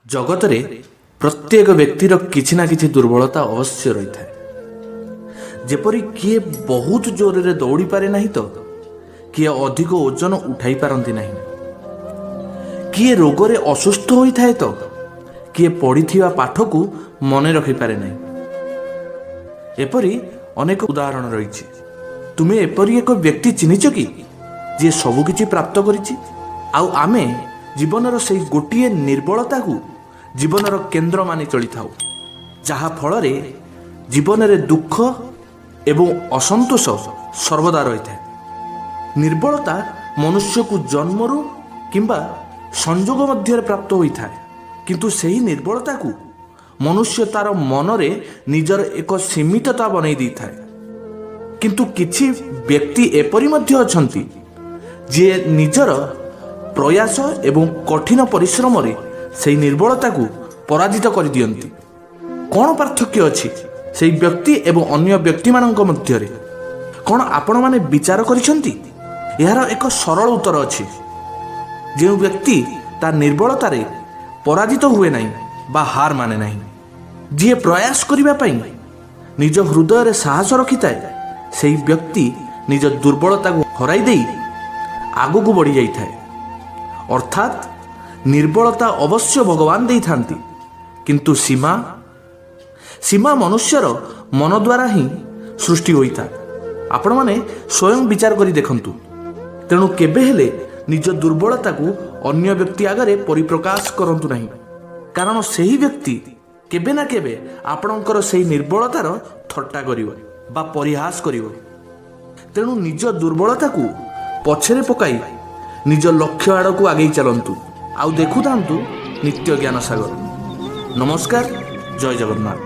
ଜଗତରେ ପ୍ରତ୍ୟେକ ବ୍ୟକ୍ତିର କିଛି ନା କିଛି ଦୁର୍ବଳତା ଅବଶ୍ୟ ରହିଥାଏ। ଯେପରି କିଏ ବହୁତ ଜୋରରେ ଦୌଡ଼ିପାରେ ନାହିଁ ତ କିଏ ଅଧିକ ଓଜନ ଉଠାଇ ପାରନ୍ତି ନାହିଁ, କିଏ ରୋଗରେ ଅସୁସ୍ଥ ହୋଇଥାଏ ତ କିଏ ପଢ଼ିଥିବା ପାଠକୁ ମନେ ରଖିପାରେ ନାହିଁ। ଏପରି ଅନେକ ଉଦାହରଣ ରହିଛି। ତୁମେ ଏପରି ଏକ ବ୍ୟକ୍ତି ଚିହ୍ନିଛ କି, ଯିଏ ସବୁକିଛି ପ୍ରାପ୍ତ କରିଛି? ଆଉ ଆମେ ଜୀବନର ସେଇ ଗୋଟିଏ ନିର୍ବଳତାକୁ ଜୀବନର କେନ୍ଦ୍ର ମାନି ଚଳିଥାଉ, ଯାହା ଫଳରେ ଜୀବନରେ ଦୁଃଖ ଏବଂ ଅସନ୍ତୋଷ ସର୍ବଦା ରହିଥାଏ। ନିର୍ବଳତା ମନୁଷ୍ୟକୁ ଜନ୍ମରୁ କିମ୍ବା ସଂଯୋଗ ମଧ୍ୟରେ ପ୍ରାପ୍ତ ହୋଇଥାଏ, କିନ୍ତୁ ସେହି ନିର୍ବଳତାକୁ ମନୁଷ୍ୟ ତାର ମନରେ ନିଜର ଏକ ସୀମିତତା ବନେଇ ଦେଇଥାଏ। କିନ୍ତୁ କିଛି ବ୍ୟକ୍ତି ଏପରି ମଧ୍ୟ ଅଛନ୍ତି, ଯିଏ ନିଜର ପ୍ରୟାସ ଏବଂ କଠିନ ପରିଶ୍ରମରେ ସେହି ନିର୍ବଳତାକୁ ପରାଜିତ କରିଦିଅନ୍ତି। କ'ଣ ପାର୍ଥକ୍ୟ ଅଛି ସେହି ବ୍ୟକ୍ତି ଏବଂ ଅନ୍ୟ ବ୍ୟକ୍ତିମାନଙ୍କ ମଧ୍ୟରେ? କ'ଣ ଆପଣମାନେ ବିଚାର କରିଛନ୍ତି? ଏହାର ଏକ ସରଳ ଉତ୍ତର ଅଛି। ଯେଉଁ ବ୍ୟକ୍ତି ତା ନିର୍ବଳତାରେ ପରାଜିତ ହୁଏ ନାହିଁ ବା ହାର ମାନେ ନାହିଁ, ଯିଏ ପ୍ରୟାସ କରିବା ପାଇଁ ନିଜ ହୃଦୟରେ ସାହସ ରଖିଥାଏ, ସେହି ବ୍ୟକ୍ତି ନିଜ ଦୁର୍ବଳତାକୁ ହରାଇ ଦେଇ ଆଗକୁ ବଢ଼ି ଯାଇଥାଏ। ଅର୍ଥାତ୍ ନିର୍ବଳତା ଅବଶ୍ୟ ଭଗବାନ ଦେଇଥାନ୍ତି, କିନ୍ତୁ ସୀମା ମନୁଷ୍ୟର ମନ ଦ୍ୱାରା ହିଁ ସୃଷ୍ଟି ହୋଇଥାଏ। ଆପଣମାନେ ସ୍ୱୟଂ ବିଚାର କରି ଦେଖନ୍ତୁ। ତେଣୁ କେବେ ହେଲେ ନିଜ ଦୁର୍ବଳତାକୁ ଅନ୍ୟ ବ୍ୟକ୍ତି ଆଗରେ ପରିପ୍ରକାଶ କରନ୍ତୁ ନାହିଁ, କାରଣ ସେହି ବ୍ୟକ୍ତି କେବେ ନା କେବେ ଆପଣଙ୍କର ସେହି ନିର୍ବଳତାର ଥଟ୍ଟା କରିବ ବା ପରିହାସ କରିବ। ତେଣୁ ନିଜ ଦୁର୍ବଳତାକୁ ପଛରେ ପକାଇ ନିଜ ଲକ୍ଷ୍ୟ ଆଡ଼କୁ ଆଗେଇ ଚାଲନ୍ତୁ ଆଉ ଦେଖୁଥାନ୍ତୁ ନିତ୍ୟ ଜ୍ଞାନ ସାଗର। ନମସ୍କାର, ଜୟ ଜଗନ୍ନାଥ।